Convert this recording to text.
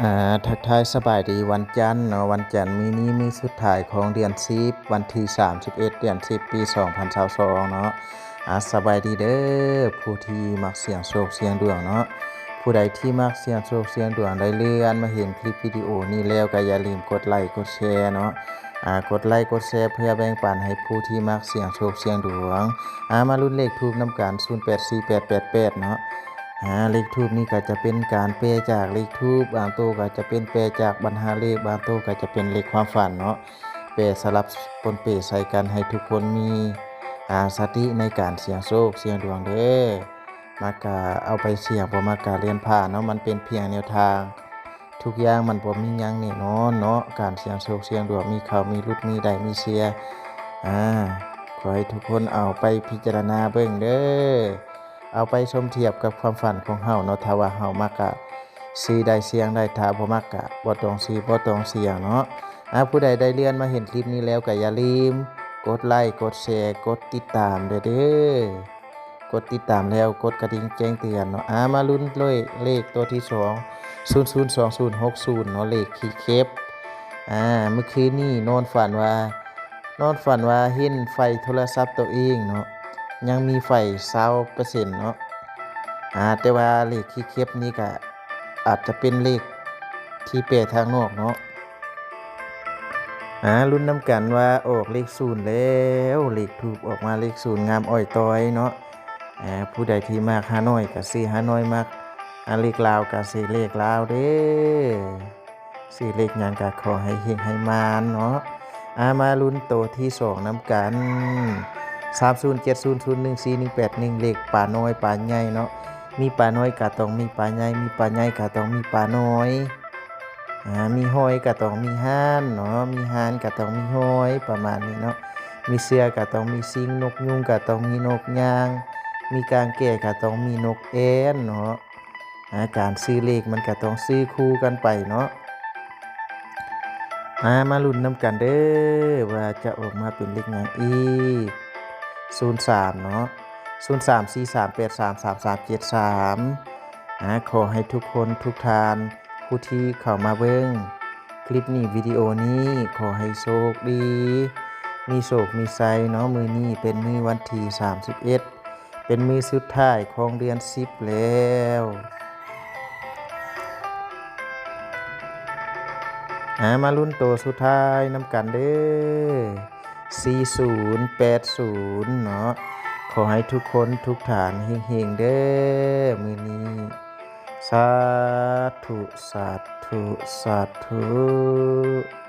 ອ່າ ທັກທາຍສະບາຍດີວັນຈັນເນາະ, ວັນຈັນມື້ນີ້ມື້ສຸດທ້າຍຂອງເດືອນສິບ ວັນທີສາມສິບເອັດ ເດືອນສິບ ປີສອງພັນຊາວສອງເນາະ. ອ່າ ສະບາຍດີເດີ ຜູ້ທີ່ມັກສ່ຽງໂຊກສ່ຽງດວງເນາະ. ຜູ້ໃດທີ່ມັກສ່ຽງໂຊກສ່ຽງດວງ ໄດ້ເລື່ອນມາເຫັນຄລິບວິດີໂອນີ້ແລ້ວ ກໍຢ່າລືມກົດໄລກົດແຊເນາະ. ອ່າ ກົດໄລກົດແຊເພື່ອແບ່ງປັນໃຫ້ຜູ້ທີ່ມັກສ່ຽງໂຊກສ່ຽງດວງ. ອ່າ ມາລຸ້ນເລກທູບນຳກັນ ສູນແປດສີ່ແປດແປດແປດເນາະ. ອ່າ ເລກທູບນີ້ກໍຈະເປັນການແປຈາກເລກທູບ, ບາງໂຕກໍຈະເປັນແປຈາກບັນຫາເລກ, ບາງໂຕກໍຈະເປັນເລກຄວາມຝັນເນາະ. ແປສະຫຼັບປົນເປໃສ່ກັນໃຫ້ທຸກຄົນມີ ອ່າ ສະຕິໃນການສ່ຽງໂຊກສ່ຽງດວງເດີ. ມັກກະເອົາໄປສ່ຽງ, ບໍ່ມັກກະເລື່ອນຜ່ານເນາະ, ມັນເປັນພຽງແນວທາງ. ທຸກຢ່າງມັນບໍ່ມີຫຍັງແນ່ນອນເນາະ, ການສ່ຽງໂຊກສ່ຽງດວງມີເຂົ້າມີຫຼຸດ ມີໄດ້ມີເສຍ. ອ່າ ຂໍໃຫ້ທຸກຄົນເອົາໄປພິຈາລະນາເບິ່ງເດີ, ເອົາໄປສົມທຽບກັບຄວາມຝັນຂອງເຮົາເນາະ. ຖ້າວ່າເຮົາມັກກະຊື້ໄດ້ສ່ຽງໄດ້, ຖ້າບໍ່ມັກກະບໍ່ຕ້ອງຊື້ ບໍ່ຕ້ອງສ່ຽງເນາະ. ອ່າ ຜູ້ໃດໄດ້ເລື່ອນມາເຫັນຄລິບນີ້ແລ້ວ ກໍຢ່າລືມກົດໄລ ກົດແຊ ກົດຕິດຕາມເດີ. ກົດຕິດຕາມແລ້ວກົດກະດິ່ງແຈ້ງເຕືອນເນາະ. ອ່າ ມາລຸ້ນເລີຍເລກຕົວທີສອງ ສູນສູນສອງສູນຫົກສູນເນາະ, ເລກຂີ້ເຂັບ. ອ່າ ມື້ຄືນນີ້ນອນຝັນວ່າ ນອນຝັນວ່າເຫັນໄຟໂທລະສັບໂຕເອງເນາະ ຍັງມີໄຟຊາວເປີເຊັນເນາະ. ອ່າ ແຕ່ວ່າເລກຂີ້ເຂັບນີ້ກະອາດຈະເປັນເລກທີ່ແປທາງນອກເນາະ. ອ່າ ລຸ້ນນຳກັນວ່າອອກເລກສູນແລ້ວ, ເລກທູບອອກມາເລກສູນ ງາມອ້ອຍຕ້ອຍເນາະ. ອ່າ ຜູ້ໃດທີ່ມັກຮານ້ອຍກໍຊື້ຮານ້ອຍ, ມັກ ອ່າ ເລກລາວກໍຊື້ເລກລາວເດີ. ຊື້ເລກຫຍັງກໍຂໍໃຫ້ເຮັງໃຫ້ໝານເນາະ. ອ່າ ມາລຸ້ນໂຕທີສອງນຳກັນ ສາມສູນເຈັດສູນສູນໜຶ່ງສີ່ໜຶ່ງແປດໜຶ່ງ ເລກປານ້ອຍປາໃຫຍ່ເນາະ. ມີປານ້ອຍກໍຕ້ອງມີປາໃຫຍ່, ມີປາໃຫຍ່ກໍຕ້ອງມີປານ້ອຍ. ອ່າ ມີຫອຍກໍຕ້ອງມີຫານເນາະ, ມີຫານກໍຕ້ອງມີຫອຍ ປະມານນີ້ເນາະ. ມີເສືອກໍຕ້ອງມີສິງ, ນົກຍຸງກໍຕ້ອງມີນົກຍາງ, ມີກາງແກກໍຕ້ອງມີນົກແອ່ນເນາະ. ອາ ການຊື້ເລກມັນກໍຕ້ອງຊື້ຄູ່ກັນໄປເນາະ. ອາ ມາລຸ້ນນຳກັນເດີ ວ່າຈະອອກມາເປັນເລກຫຍັງອີກ. ສູນສາມເນາະ, ສູນສາມສີ່ສາມແປດສາມສາມສາມເຈັດສາມ. ອາ ຂໍໃຫ້ທຸກຄົນທຸກທ່ານ ຜູ້ທີ່ເຂົ້າມາເບິ່ງຄລິບນີ້ ວິດີໂອນີ້ ຂໍໃຫ້ໂຊກດີ ມີໂຊກມີໄຊເນາະ. ມື້ນີ້ເປັນມື້ວັນທີສາມສິບເອັດ ເປັນມື້ສຸດທ້າຍຂອງເດືອນສິບແລ້ວ. ອາ ມາລຸ້ນໂຕສຸດທ້າຍນຳກັນເດີ ສີ່ສູນແປດສູນເນາະ. ຂໍໃຫ້ທຸກຄົນທຸກທ່ານເຮັງໆເດີມື້ນີ້. ສາທຸ ສາທຸ ສາທຸ.